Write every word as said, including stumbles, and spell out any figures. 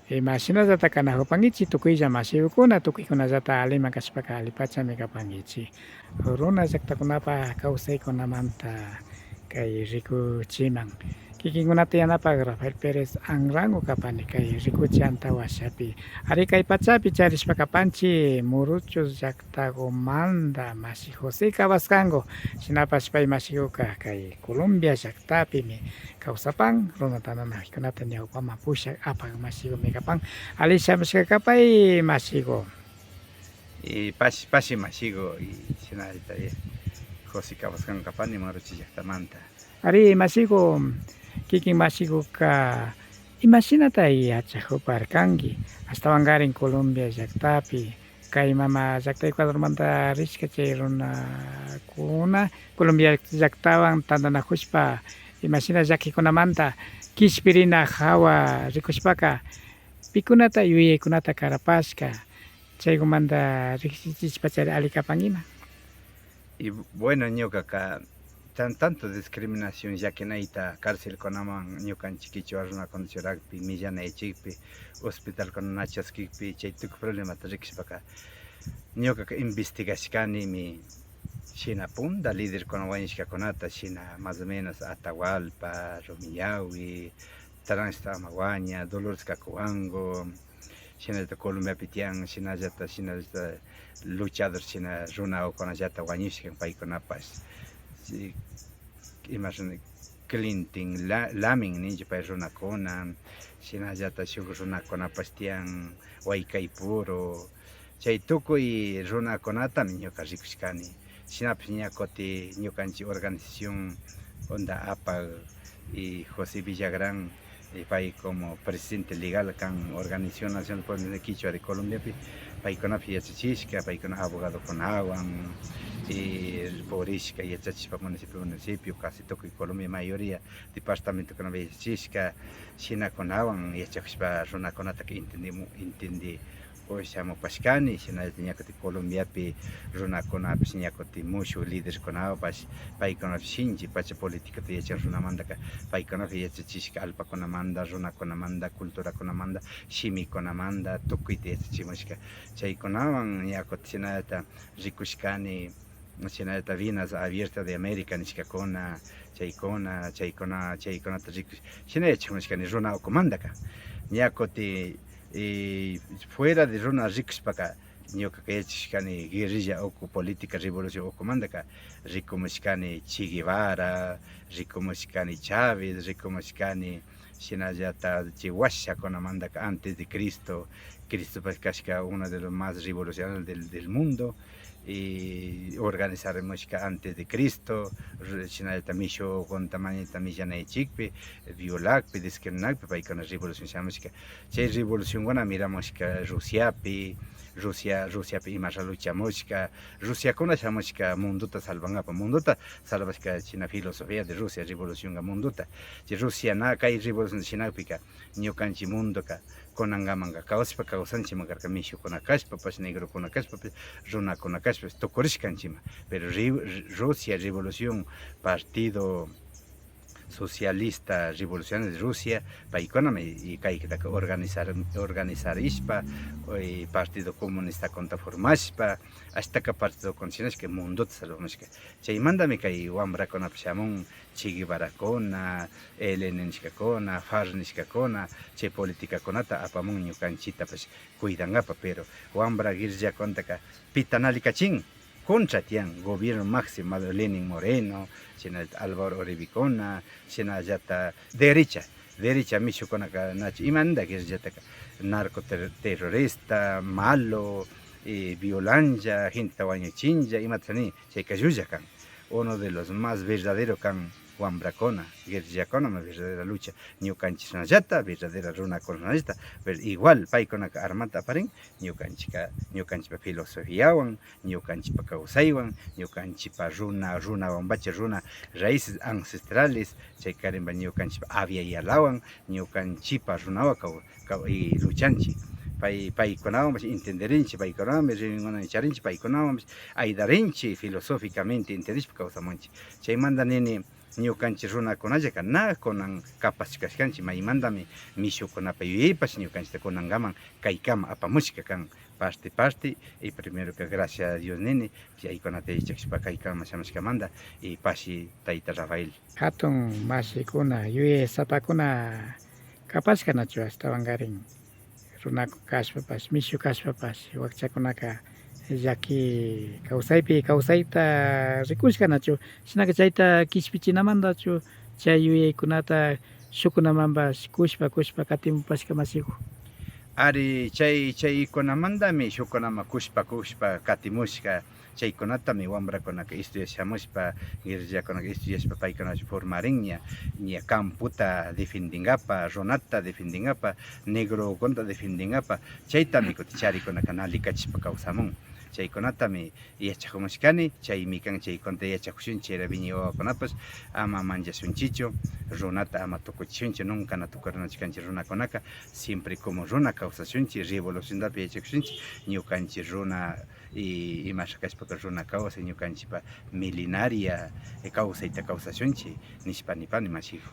Imashinallata kanajupankichik tukuylla mashikukuna, tukuykunallata alliman kashpaka allipachami kapankichik. Runa llaktakunapa kawsaykunamanta kay rikuchiman. Kikinkunata yanapak Rafael Pérez Anrango kapani kay rikuchi antawashapi. Ari kay pachapi charishpa kapanchik Muruchus llaktagumanta mashi José Cabascango, shinapash pay mashikuka kay Colombia llaktapimi kawsapan, runa tantanakuykunata ñawpaman pushak apak mashikumi kapan. Alli shamushka kapay mashiku. Y pashi, pashi mashiku, y shinallata, eh, José Cabascango kapani Muruchus llaktamanta. Ari mashiku, kikin mashikuka imashinata yachajuparkanki? Ashtawankarin Colombia llaktapi, kay mama llakta Ecuadormanta rishka chay runakuna Colombia llaktawan tantanajushpa, imashina llakikunamanta kishpirina jawa rikushpaka, pikunata yuyaykunata karapashka, chaykumanta riksichishpachari alli kapan ima. Y bueno, ñukaka tan, tanto discriminación, llakinayta, carcelkunaman ñukanchik kichwa runakuna churakpi, millanayachikpi, hospitalkuna na chaskikpi, chay tukuy problemata rikushpaka, ñukaka investigashkanimi shina punta liderkuna wañushkakunata, shina más o menos Atahualpa, Rumiñahui, Tránsito Amaguaña, Dolores Cacuango, shinallata Colombiapi tiyan, shinallata, shinallata luchador shina runakunallata wañushkan paykunapash. Shi-, ima runa, Clinton La-, Lamin ninchik pay runakuna, shinallata shuk runakunapash tiyan, Waykaipuro, chay tukuy runakunatami ñuka rikushkani. Shinapash ña kutin ñukanchik organización Onda Apak y José Villagrán, y pay como presidente legal kan Organización Nacional Pueblo Indígena Quichua de Colombiapi, paykunapash yachachishka, paykuna abogadokunawan y purishka, yachachishpa municipio, municipio, casi tukuy Colombia mayoría departamentokunapi yachachishka, shinakunawan yachakushpa runakunataka entendimu-, entendi o shamupashkani, shinallata ña kutin Colombiapi runakunapash, ña kutin mushuk liderkunapash, paykunapash shinchi pacha politicata yachan runamantaka, paykunapash yachachishka allpakunamanta, runakunamanta, culturakunamanta, shimikunamanta, tukuyta yachachimushka. Chaykunawan ña kutin shinallata rikushkani, shinallata Venas Abiertas de América nishkakuna, chaykuna, chaykuna, chaykunata rikush, shina yachamushkani runa ukumantaka. Ña kutin, eh, fuera de runa rikushpaka, ñukaka yachashkani guerrilla uku, política revolución ukumantaka, rikumushkani Che Guevara, rikumushkani Chávez, rikumushkani shinallata chay washakunamantaka antes de Cristo, Cristopash kashka uno de los más revolucionarios del, del mundo, y organizarimushka antes de Cristo, re-, shinallata mishukunata mañayta millanaychikpi, violakpi, discriminakpi paykuna revolución shamushka. Chay revolucionkuna miramushka Rusiapi, Rusia, Rusiapi ima luchamushka, Rusiakuna shamushka mundota salvankapa, mundota salvashka shina filosofía de Rusia, revolucionka mundota. Chay Rusia na kay revolución shinakpika, ñukanchik mundoka kunankamanka kawsashpa kawsanchikman karka, mishukuna kashpapash, negrokuna kashpapash, runakuna kashpapash tukurishkanchikman. Pero ri-, Rusia revolución, partido socialista revolucionario de Rusia, paykunami y kaykutaka organizar-, organizarishpa, y partido comunistakunata formashpa, ashtaka partidokunata shinashka mundota salvamushka. Chaymantami kay wambrakunapash shamun, Che Guevarakuna, E L N nishkakuna, FARC nishkakuna, chay politicakunata apamun ñukanchiktapash cuidankapa, pero wambra guerrillakunataka pita na allichin, contra tiyan, gobierno máximo Lenin Moreno, shinallata Álvaro Uribekuna, shinallata derecha, derecha mishukunaka nachu, imanda guerrillataka, narco ter-, terrorista, malo, eh, violanlla, genteta wañuchinlla, imata ni, chayka llulla kan. Uno de los más verdadero kan wambrakuna, guerrillakunami verdadera lucha, ñukanchiknallata, verdadera runakunallata, pero igual paykunaka armata aparin, ñukanchikka, ñukanchikpa filosofiawan, ñukanchikpa kawsaywan, ñukanchikpa runa, runawanpacha runa raíces ancestrales, chaykarinpa ñukanchikpa Abya Yalawan, ñukanchikpa runawan kaw-, kaw-, y luchanchik. Pay, paykunawanpash entenderinchik, paykunawanpash reunionkunaman charinchik, paykunawanpash ayudarinchik filosóficamente entendishpa kawsamunchik. Chaymanta nini, Ñukanchik runakunallaka na kunan capaz kashkanchik, maymantami mishukunapa yuyaypash ñukanchikta kunankaman kaykama apamushka kan. Parte parte, y primeroka gracias a Dios nini, chaykunata yachakushpa kaykaman shamushkamanta, y pashi tayta Rafael. Hatun mashikuna, yuyay sapakuna kapashka nachu ashtawankarin? Runaku kashpapash, mishu kashpapash, wakchakunaka llaki kawsaypi kawsayta rikushka nachu? Shinaka chayta kishpichinamantachu chay yuyaykunata shukkunamanpash kushpa kushpa katimupashka mashiku? Ari, chay, chaykunamantami shukkunaman kushpa kushpa katimushka. Chaykunatami wambrakunaka estudiash shamushpa, guerrillakunaka estudiashpa paykunash formarin ña, ña camputa defendinkapa, runata defendinkapa, negrokunata defendinkapa, chaytami kutin charikunaka nallikachishpa kawsamun. Chaykunatami yachakumushkani, chaymi kan chaykunata yachakushunchik, chayra wiñay wawakunapash ama manllashunchikchu, runata ama tukuchishunchik, nunca na tukurinachu kanchik runakunaka, siempre como runa kawsashunchik, revoluciontapi yachakushunchik, ñukanchik runa y imasha kashpaka runa kawsay, ñukanchikpa milenaria, eh, kawsayta kawsashunchik, nishpa nipani mashiku.